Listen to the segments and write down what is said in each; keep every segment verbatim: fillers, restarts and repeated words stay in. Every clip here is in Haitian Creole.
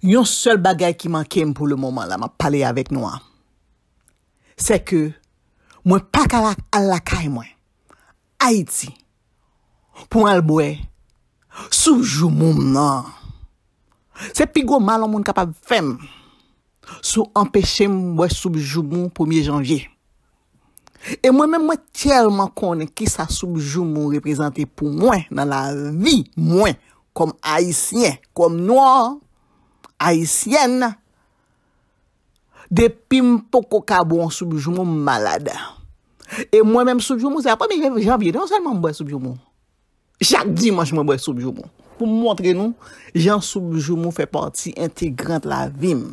Yon sèl bagay ki manke m pou le moman la, m ap pale avèk nou an, se ke mwen pa ka la- al lakay mwen, Ayiti, pou m al bwè soup joumou m nan. Se pi gwo mal yon moun kapab fè m, si w anpeche m bwè soup joumou premye janvye. E mwen menm, mwen tèlman konnen kisa soup joumou reprezante pou mwen nan lavi mwen, kòm Ayisyen, kòm nwa, Ayisyèn, depi m poko ka bwè yon soup joumou, m malad. E mwen menm, soup joumou, se a premye janvye, non sèlman m bwè soup joumou. Chak dimanch, mwen bwè soup joumou. Pou m montre nou jan soup joumou fè pati entegrant lavi m.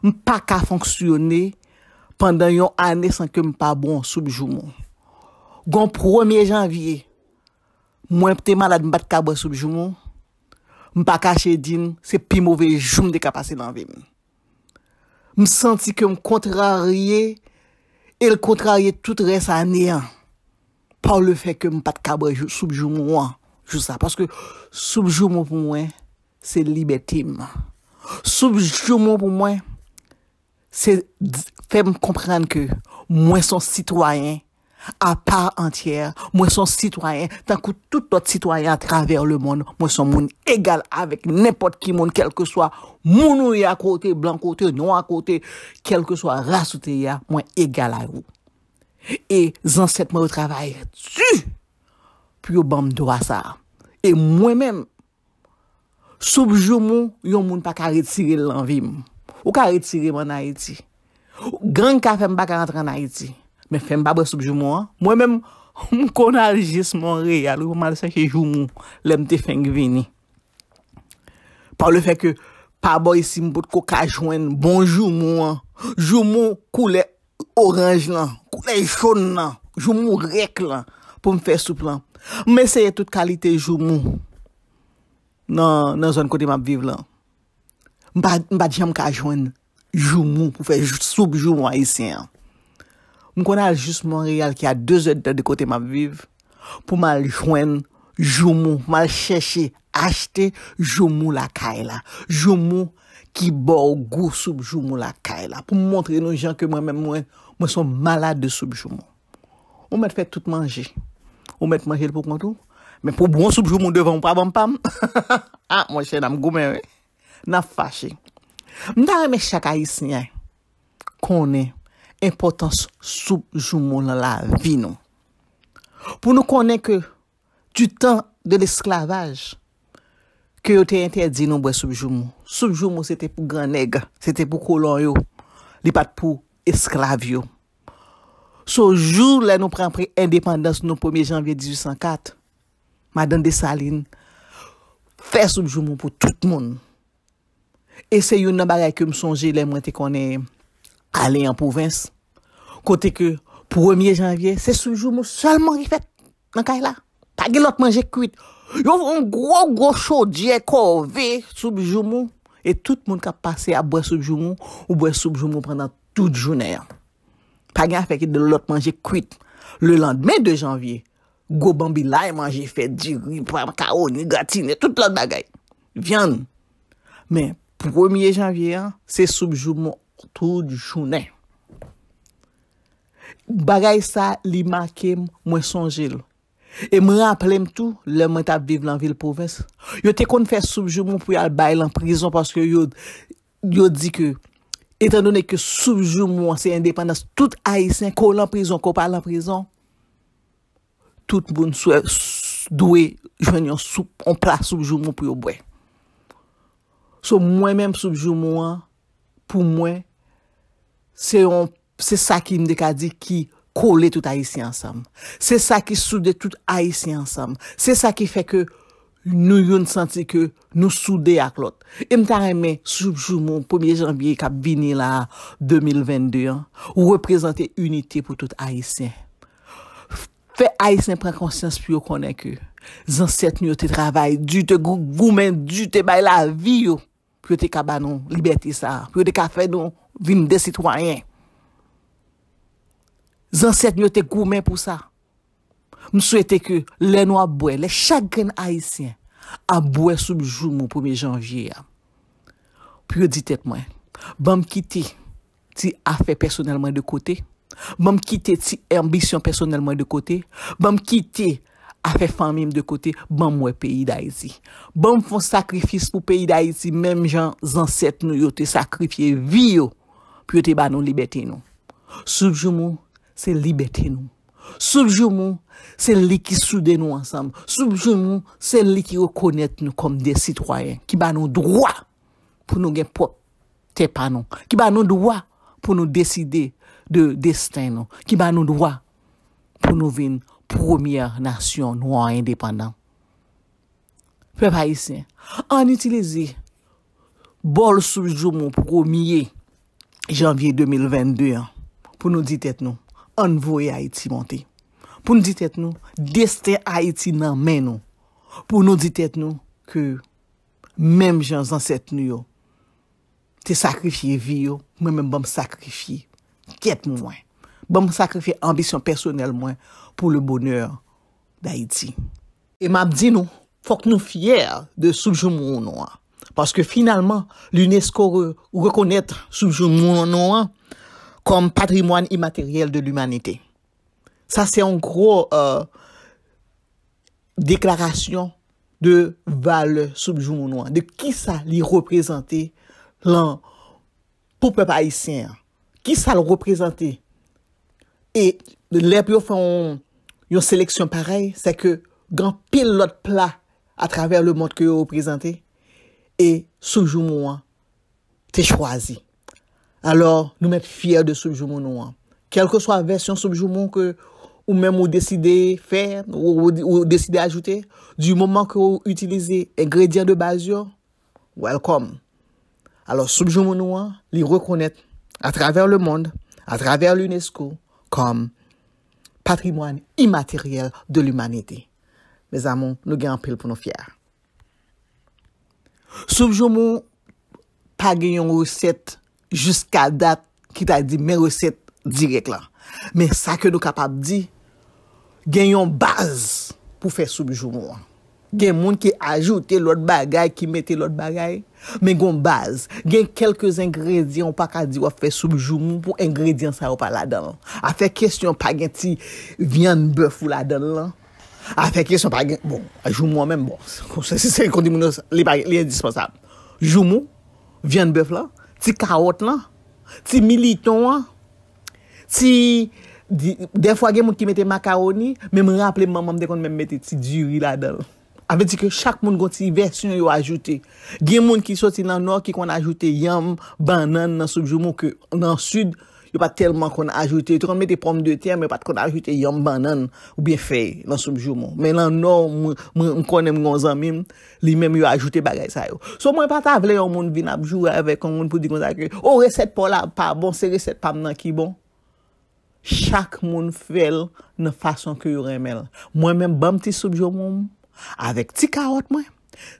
M pa ka fonksyone pandan yon ane san ke m pa bwè yon soup joumou. Gon premye janvye, mwen te malad, m pa t ka bwè soup joumou. M pa kache di n, se pi move jou m te ka pase nan vi m. M santi ke m kontrarye, e l kontrarye tout rès ane an, pa le fè ke m pa t ka bwè jou- soup joumou an jou sa. Paske soup joumou pou mwen, se libète m. Soup joumou pou mwen, se d- fè m konprann ke mwen se yon sitwayen apa antyè, mwen se yon sitwayen tankou tout lòt sitwayen atravè lemonn, mwen se yon moun egal avèk nenpòt ki moun, kèlkeswa moun ou ye a, kote blan, kote nwa, kote, kèlkeswa ras ou te ye a, mwen egal a ou. E zansèt mwen yo travay di pou yo ban m dwa sa a. E mwen menm, soup joumou, yon moun pa ka retire l nan vi m. Ou ka retire m ann Ayiti. Gang ka fè m pa ka rantre ann Ayiti. Men fè m pa bwè soup joumou an. Mwen menm, m konn al jis Monreyal, wi, pou m al chèche joumou lè m te fenk vini. Pa le fè ke pa bò isi m potko ka jwenn bon joumou an. Joumou koulè oranj lan, koulè jòn lan, joumou rèk lan, pou m fè soup lan. M eseye tout kalite joumou nan, nan zòn kote m ap viv lan. M pa, m pa t janm ka jwenn joumou pou fè jou- soup joumou ayisyen an. M konn al jis Monreyal, ki a de zè de tan de kote m ap viv, pou m al jwenn joumou, pou m al chèche, achte joumou lakay la. Joumou ki ba w gou soup joumou lakay la. Pou m montre nou jan ke mwen menm, mwen, mwen se yon malad de soup joumou. Ou mèt fè tout manje. Ou mèt manje l pou kont ou. Men pou bon soup joumou devan m, ou pa ban m pa m. Ah, monchè, n ap goumen, wi. N ap fache. M ta renmen chak Ayisyen konnen enpòtans soup joumou nan lavi nou. Pou nou konnen ke du temps de l'esclavage, ke yo te entèdi nou bwè soup joumou. Soup joumou se te pou gran nèg, se te pou kolon yo. Li pa t pou esklav yo. So, jou lè nou pran pre- endepandans nou premye janvye dizuit san kat, madan Desalin fè soup joumou pou tout moun. E se youn nan bagay ke m sonje lè mwen te konnen ale an pwovens, kote ke premye janvye, se soup joumou sèlman ki fèt nan kay la. Pa gen lòt manje kwit. Yo fè yon gwo, gwo chodyè kòve soup joumou, e tout moun k ap pase ap bwè soup joumou, ou bwè soup joumou pandan tout jounen an. Pa gen afè ki de lòt manje kwit. Le landmen de janvye, gwo banbilay manje fèt, diri, makawoni, gratine, tout lòt bagay. Vyann. Men, premye janvye an, se soup joumou tout jounen. Bagay sa, li make m, mwen sonje l. E m raple m tou, lè mwen t ap viv nan vil pwovens, yo te konn fè soup joumou pou y al bay lan prizon, paske yo, yo di ke, etandone ke soup joumou an se endepandans tout Ayisyen, ke w lan prizon, ke w pa lan prizon, tout moun swe- s- dwe jwenn yon soup, yon pla soup joumou pou yo bwè. So, mwen menm, soup joumou an, pou mwen, se yon, se sa ki, m te ka di, ki kole tout Ayisyen ansanm. Se sa ki soude tout Ayisyen ansanm. Se sa ki fè ke nou youn santi ke nou soude ak lòt. E m ta renmen, soup joumou premye janvye k ap vini la, de mil vennde an, reprezante inite pou tout Ayisyen. Fè Ayisyen pran konsyans pou yo konnen ke zansèt nou yo te travay di, te gou- goumen di, te bay lavi yo pou yo te ka ba nou libète sa a, pou yo te ka fè nou vin de sitwayen. Zansèt nou yo te goumen pou sa. M swete ke lè nou ap bwè, lè chak grenn Ayisyen ap bwè soup joumou premye janvye a, pou yo di tèt mwen, ban m kite ti afè pèsonèl mwen de kote, ban m kite ti anbisyon pèsonèl mwen de kote, ban m kite afè fanmi m de kote, ban m wè peyi Dayiti. Ban m fè yon sakrifis pou peyi Dayiti, menm jan zansèt nou yo te sakrifye vi yo pou yo te ba nou libète nou. Soup Joumou, se libète nou. Soup Joumou, se li ki soude nou ansanm. Soup Joumou, se li ki rekonèt nou kòm de sitwayen, ki ba nou dwa pou nou gen pwòp tè pa nou, ki ba nou dwa pou nou deside de desten nou, ki ba nou dwa pou nou vin premyè nasyon nwa endepandan. Pèp ayisyen, ann itilize bòl Soup Joumou premye janvye de mil vennde an pou nou di tèt nou, ann voye Ayiti monte. Pou nou di tèt nou, desten Ayiti nan men nou. Pou nou di tèt nou ke menm jan zansèt nou yo te sakrifye vi yo, mwen menm ban m sakrifye tèt mwen. Ban m sakrifye anbisyon pèsonèl mwen pou le bonè d'Ayiti. E m ap di nou, fòk nou fyè de Soup Joumou nou an. Paske finalman, l'UNESCO re- rekonèt Soup Joumou nou an kòm patrimwàn imateryèl de limanite. Sa se yon gwo euh, deklarasyon de valè Soup Joumou nou an, de kisa li reprezante lan pou pèp ayisyen an. Kisa l reprezante? E lè pou yo fè yon, yon seleksyon parèy, se ke gen anpil lòt pla atravè le mond ke yo reprezante, e Soup Joumou an te chwazi. Alò, nou mèt fyè de Soup Joumou nou an. Kèlkeswa vèsyon Soup Joumou ke ou menm ou deside fè, ou, ou, ou deside ajoute, di moman ke ou itilize engredyan de baz yo, welcome. Alò, Soup Joumou nou an, li rekonèt atravè le mond, atravè l'UNESCO, kòm patrimwàn imateryèl de limanite. Mezanmi, nou gen anpil pou nou fyè. Soup Joumou pa gen yon resèt jiska dat ki ta di men resèt dirèk la. Men sa ke nou kapab di, gen yon baz pou fè Soup Joumou an. Gen moun ki ajoute lòt bagay, ki mete lòt bagay, men gon baz. Gen kèlke engredyan ou pa ka di w ap fè Soup Joumou pou engredyan sa yo pa ladan l. Afè kesyon pa gen ti vyann bèf ou ladan l lan. Afè kesyon pa gen, bon, joumou an menm, bon, se, se, se, konn di moun yo, li pa, li endispansab. Joumou, vyann bèf lan, ti kawòt lan, ti militon an, ti, di- dèfwa gen moun ki mete makawoni, men mwen raple m manman m te konn menm mete ti diri ladan l. Sa vle di ke chak moun gon ti vèsyon yo ajoute. Gen moun ki soti nan Nò ki konn ajoute yanm, bannann nan Soup Joumou ke nan Sid, yo pa t tèlman konn ajoute. Yo te konn mete pòmdetè, men yo pa t konn ajoute yanm, bannann oubyen fèy nan Soup Joumou. Men nan Nò, mwen, mwen, m konnen m gen yon zanmi m, li menm yo ajoute bagay sa yo. So, mwen pa ta vle yon moun vin ap joure avèk yon moun pou di konsa ke, o, resèt pa w la pa bon, se resèt pa m nan ki bon. Chak moun fè l nan fason ke yo renmen l. Mwen menm, ban m ti Soup Joumou m, avèk ti kawòt mwen,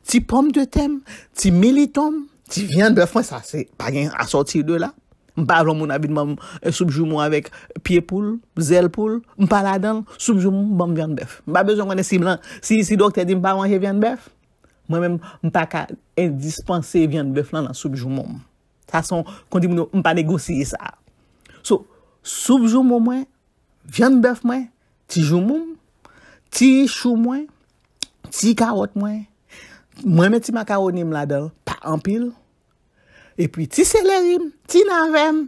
ti pòmdetè m, ti militon m, ti vyann bèf mwen, sa se, pa gen à sortir de là. M pa vle yon moun ap vin ban m, eh, Soup Joumou avèk pye poul, zèl poul, m pa ladan l, Soup Joumou m, ban m vyann bèf. M pa bezwen konnen si m lan, si, si doktè di m pa manje vyann bèf, mwen menm, m pa ka endispanse vyann bèf lan nan Soup Joumou m. Sa se yon, konn di moun yo, m pa negosye sa. So, Soup Joumou mwen, vyann bèf mwen, ti joumou m, ti chou mwen, ti kawòt mwen, mwen met ti makawoni m ladan l, pa anpil. Epi ti seleri m, ti navè m.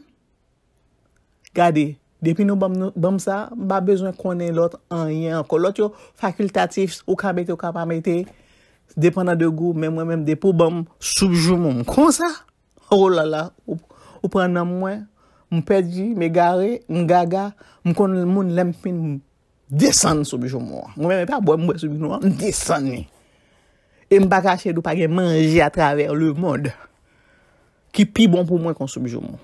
Gade, depi nou ban m, nou, ban m sa, m pa bezwen konnen lòt anyen ankò. Lòt yo, fakiltatif, ou ka mete, ou ka pa mete, depandan de gou, men mwen menm, depi w ban m Soup Joumou m konsa, oh la la, ou, ou pran nanm mwen, m pèdi, m egare, m gaga, m konn moun lè m fin desann Soup Joumou an. Mwen menm, e pa bwè m bwè Soup Joumou an, m desann li. E m pa kache di w pa gen manje atravè lemonn ki pi bon pou mwen kon Soup Joumou.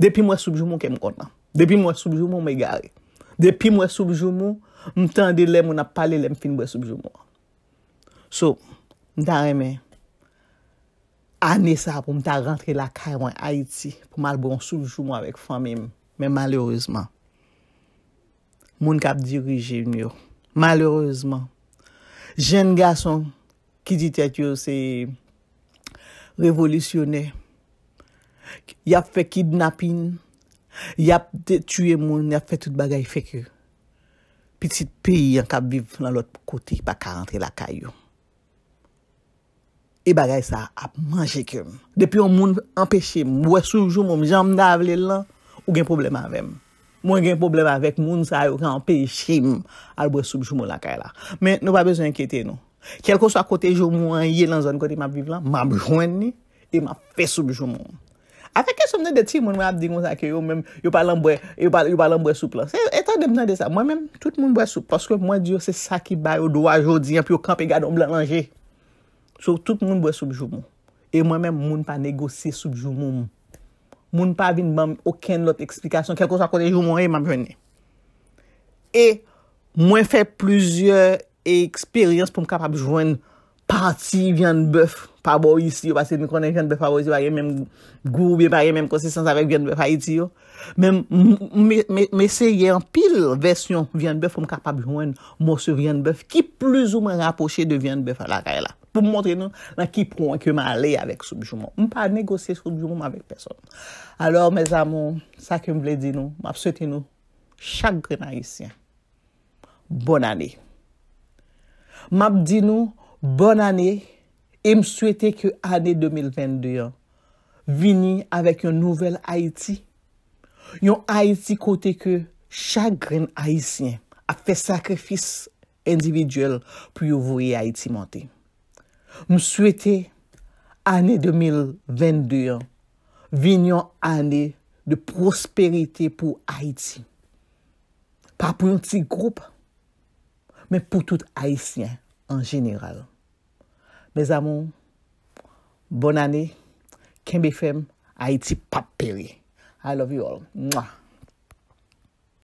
Depi m wè Soup Joumou, kè m kontan. Depi m wè Soup Joumou, m egare. Depi m wè Soup Joumou, m tande lè moun ap pale lè m fin bwè Soup Joumou an. So, m ta renmen ane sa pou m ta rantre lakay mwen Ayiti, pou m al bwè yon Soup Joumou avèk fanmi m. Men malerezman, moun k ap dirije m yo, malerezman, jenn gason ki di tèt yo se revolisyonè, Y ap fè kidnapin, y ap te- tiye moun, y ap fè tout bagay, fè ke pitit peyi an k ap viv nan lòt kote pa ka rantre lakay yo. E bagay sa ap manje kè m. Depi yon moun anpeche m bwè soup joumou m jan m ta vle l lan, ou gen pwoblèm avè m. Mwen gen pwoblèm avèk moun sa yo k anpeche m al bwè soup joumou lakay la. Men nou pa bezwen enkyete nou. Kèlkeswa kote joumou an ye nan zòn kote m ap viv lan, m ap jwenn li e m ap fè soup joumou. Avèk kesyon m tande timoun mwen ap di konsa ke yo menm yo pa lan bwè, yo pa, yo pa lan bwè soup lan. Se, e tande m tande sa. Mwen menm, tout moun bwè soup paske mwen di yo se sa ki ba yo dwa jodi an pou yo kanpe gade yon blan nan je. So, tout moun bwè soup joumou. E mwen menm, moun pa negosye soup joumou m. Moun pa vin ban m okenn lòt eksplikasyon. Kèlkeswa kote joumou an ye, m ap jwenn li. E mwen fè plizyè eksperyans pou m kapab jwenn pati vyann bèf pa bò isi yo, paske nou konnen vyann bèf pa bò isi pa gen menm gou oubyen pa gen menm konsistans avèk vyann bèf Ayiti yo. Men m, m, m, m eseye anpil vèsyon vyann bèf pou m kapab jwenn mòso vyann bèf ki plizoumwen rapwoche de vyann bèf lakay la. Pou m montre nou nan ki pwen ke m ale avèk soup joumou. M pa negosye soup joumou m avèk pèsòn. Alò, mes amours, sa ke m vle di nou, m ap swete nou, chak grenn Ayisyen, bòn ane. M ap di nou, bòn ane, e m swete ke ane de mil vennde an vini avèk yon nouvèl Ayiti. Yon Ayiti kote ke chak grenn Ayisyen ap fè sakrifis endividyèl pou yo voye Ayiti monte. M swete ane de mil vennde an vin yon ane de pwosperite pou Ayiti. Pa pou yon ti gwoup, men pou tout Ayisyen an jeneral. Mes amours, bòn ane, kenbe fèm, Ayiti p ap peri. I love you all. Mwah.